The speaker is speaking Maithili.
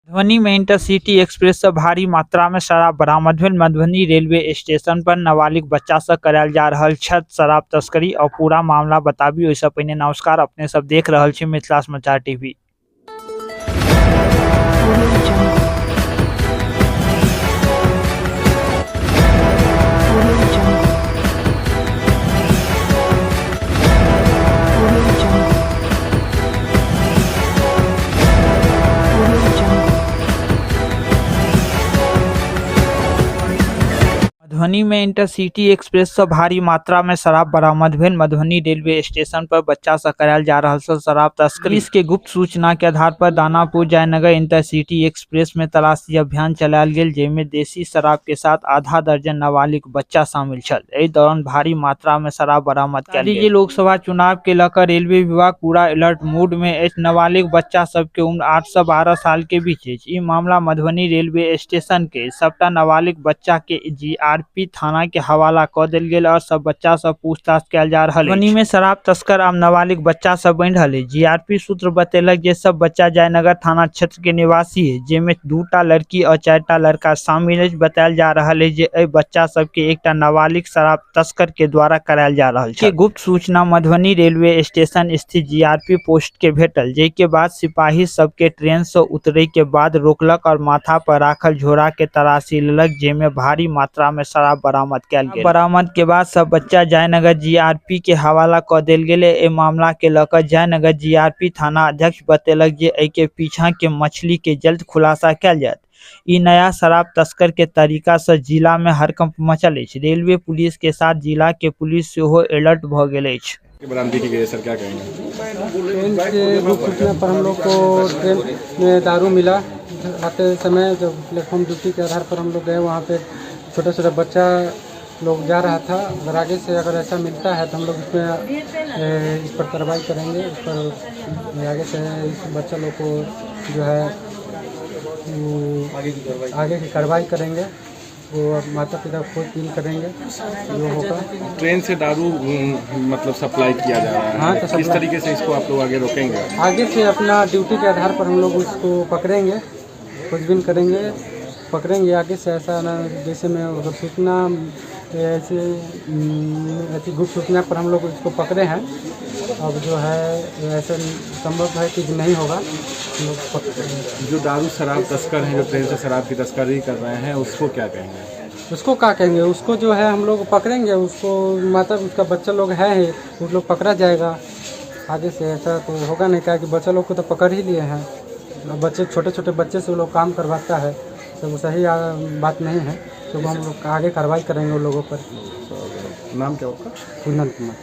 मधुबनी में इंटरसिटी एक्सप्रेस से भारी मात्रा में शराब बरामद भेल। मधुबनी रेलवे स्टेशन पर नाबालिग बच्चा से करायल जा रहल छल शराब तस्करी और पूरा मामला बताबी ओहिसँ पहिने नमस्कार, अपने सब देख रहल छी मिथिला समाचार TV. Audio Jungle. Audio Jungle. Audio Jungle. Audio Jungle. Madhubani में इंटरसिटी एक्सप्रेस से भारी मात्रा में शराब बरामद भेल। मधुबनी रेलवे स्टेशन पर बच्चा से करायल जा रहल छल शराब तस्करी। पुलिस के गुप्त सूचना के आधार पर दानापुर जयनगर इंटरसिटी एक्सप्रेस में तलाशी अभियान चलायल गेल, जाहिमे देसी शराब के साथ आधा दर्जन नाबालिग बच्चा शामिल छल। एहि दौरान भारी मात्रा में शराब बरामद कयल गेल। लोकसभा चुनाव के लऽ रेलवे विभाग पूरा अलर्ट मोड में अछि। नाबालिग बच्चा सबके उम्र 8 से 12 साल के बीच अछि। ई मामला मधुबनी रेलवे स्टेशन के सबटा नाबालिग बच्चा के जीआरपी थाना के हवाला क देल गेल और सब बच्चा से पूछताछ कयल जा रहल अछि। मधुबनी में शराब तस्कर आब नाबालिग बच्चा सब बनि रहल अछि। जीआरपी सूत्र बतेलक जे सब बच्चा जयनगर थाना क्षेत्र के निवासी अछि, जाहिमे 2टा लड़की और 4टा लड़का शामिल अछि। बतायल जा रहल अछि जे एहि बच्चा सबके एकटा नाबालिग शराब तस्कर के द्वारा करायल जा रहल छल। गुप्त सूचना मधुबनी रेलवे स्टेशन स्थित जीआरपी पोस्ट के भेटल, जाहि के बाद सिपाही सबके ट्रेन से उतरे के बाद रोकलक और माथा पर राखल झोरा के तलाशी लेलक, जाहिमे भारी मात्रा में शराब बरामद कयल गेल। बरामद के बाद सब बच्चा जयनगर जीआरपी के हवाला क देल गेल। एहि मामला के लऽ कऽ जयनगर जीआरपी थाना अध्यक्ष बतेलक जे एहि के पीछा के मछली के जल्द खुलासा कयल जायत। ई नया शराब तस्कर के तरीका से जिला में हड़कंप मचल अछि। रेलवे पुलिस के साथ जिला के पुलिस सेहो अलर्ट भ गेल अछि। बरामदी की गई है सर, क्या कहेंगे? ट्रेन के गुप्त सूचना पर हम लोग को ट्रेन में दारू मिला। आते समय जब प्लेटफॉर्म ड्यूटी के आधार पर हम लोग गए, वहाँ पे छोटा छोटा बच्चा लोग जा रहा था। अगर आगे से अगर ऐसा मिलता है तो हम लोग इसमें इस पर कार्रवाई करेंगे। उस पर आगे से इस बच्चा लोग को जो है वो आगे की कार्रवाई करेंगे। वो माता पिता खोजबीन करेंगे जो होगा। ट्रेन से दारू मतलब सप्लाई किया जा रहा है। हाँ, तो किस सप्लाई- तरीके से इसको आप लोग आगे रोकेंगे? आगे से अपना ड्यूटी के आधार पर हम लोग उसको पकड़ेंगे, खोजबीन करेंगे, पकड़ेंगे। आगे से ऐसा ना जैसे मैं अगर सूचना ऐसे ऐसी गुप्त सूचना पर हम लोग उसको पकड़े हैं। अब जो है ऐसे संभव है कि नहीं होगा, हम लोग जो दारू शराब तस्कर हैं, जो ट्रेन से शराब की तस्करी कर रहे हैं, उसको क्या कहेंगे? उसको क्या कहेंगे? उसको जो है हम लोग पकड़ेंगे। उसको माता उसका बच्चा लोग है ही, वो लोग पकड़ा जाएगा। आगे से ऐसा तो होगा नहीं, क्या कि बच्चा लोग को तो पकड़ ही लिए हैं। अब बच्चे, छोटे छोटे बच्चे से वो लोग काम करवाता है तो वो सही बात नहीं है। तो वो हम लोग आगे कार्रवाई करेंगे उन लोगों पर। नाम क्या आपका? कुंदन कुमार।